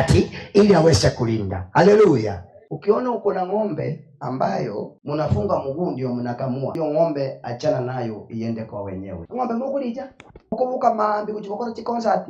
katikati ili aweze kulinda. Haleluya! Ukiona uko na ng'ombe ambayo munafunga mguu ndio mnakamua, hiyo ng'ombe achana nayo iende kwa wenyewe. Ng'ombe mukuricha okubuka maambi gochia gokora chiconcert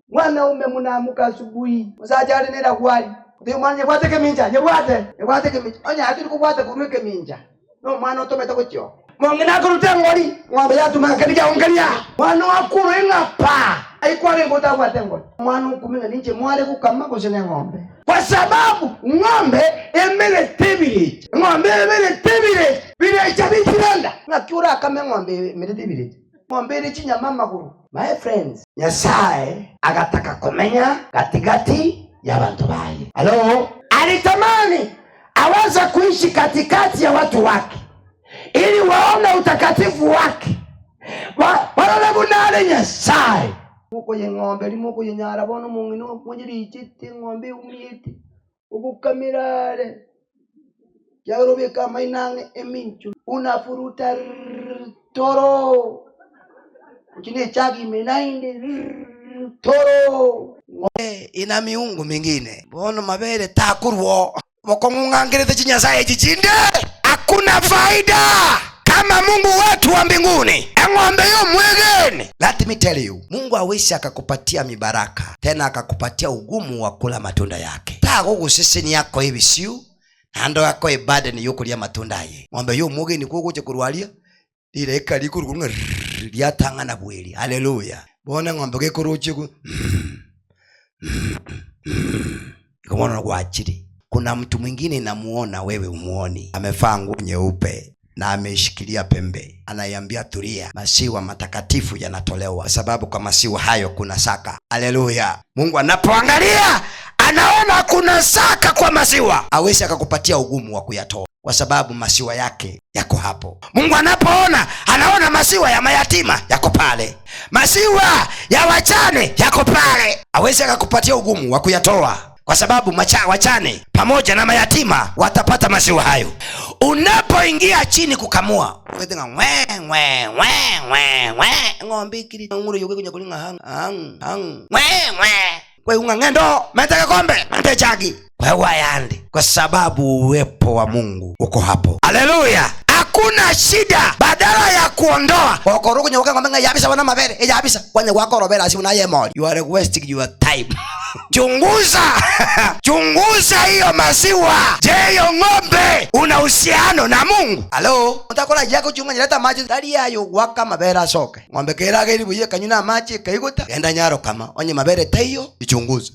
mwanaume munamuka asubuhi musacha are neragwari otebi omwana nyebwate ekemincha nyebwate nyebwate ekemincha onye aye tori kobwata korwa ekemincha nomwana otomete gochia oo. Mong'ina akoruta engori, ng'ombe yatuma keri kiaongeria. Mwana oakurwe ng'a pa, aikwe arenge otabwate engori. Omwana okumi ng'a ninche mware gokama gose neng'ombe. Kwa sababu ng'ombe emerete ebirecha, eng'ombe emerete ebirecha, birecha bichirenda. Ng'aki orakame eng'ombe emerete ebirecha? Ng'ombe ere chinyama amagoro. My friends, Nyasae agataka komenya gati-gati y'abanto baye. Halo? Alitamani aweze kuishi katikati ya watu wake ili waone utakatifu wake, barore buna are Nyasae. Mokoyeng'ombe eria mokoyenyara bono omong'ina omonyerichete eng'ombe eumiete, ogokamera are, ekiagera obeke amaino ang'e emincho, unafuruta rrrr toro, gochia ne echagi ime naende rrrr toro. Ng'ombe ina miungu mingine, bono mabere takorwa oo. Bokong'ung'angerete chinyasae echi chinde, hakuna faida kama Mungu wetu wa mbinguni, eng'ombe y'omwegeni. Let me tell you, Mungu hawezi akakupatia mibaraka tena akakupatia ugumu wa kula matunda yake. Tagogosesenia akoe ebisio naende akoe burden yokoria amatunda aye. Ng'ombe y'omwegeni kogocha korwa aria, rilaika rikorwa ng'a rrrr riatang'ana bweri. Haleluya! Bono eng'ombe gekorochia igo igo bono gwachire. Kuna mtu mwingine namuona wewe humuoni, amevaa nguo nyeupe na ameishikilia pembe, anaiambia tulia, masiwa matakatifu yanatolewa, kwa sababu kwa masiwa hayo kuna saka. Haleluya! Mungu anapoangalia anaona kuna saka kwa maziwa, awezi akakupatia ugumu wa kuyatoa kwa sababu maziwa yake yako hapo. Mungu anapoona anaona maziwa ya mayatima yako pale, maziwa ya wachane yako pale. Awezi akakupatia ugumu wa kuyatoa kwa sababu macha, wachane pamoja na mayatima watapata maziwa hayo. Unapoingia chini kukamua ng'we ng'we ng'we ng'we ng'we ng'ombe ikiri ng'uro yoke kunya kulinga hang hang hang ng'we ng'we Kwaigwa ng'a ng'endo menta egekombe, menta echagi. Kwaigwa ayande, kwa sababu uwepo wa Mungu uko hapo. Haleluya! Hakuna shida, badala ya kuondoa gokorwa okonyagoka eng'ombe ng'a eyabisa bono amabere, eyabisa, kwanya goaka orobere ase buna aye emori. You are wasting your time. Chunguza chunguza hiyo maziwa. Je, hiyo ng'ombe una uhusiano na Mungu? Halo, omonto akorayia agochunga nyerete amache tari aye ogoaka amabere asoke. Ng'ombe kerageire buya ekanywa na amache ekaigota, genda nyarokama, onye mabere taiyo, ichunguze.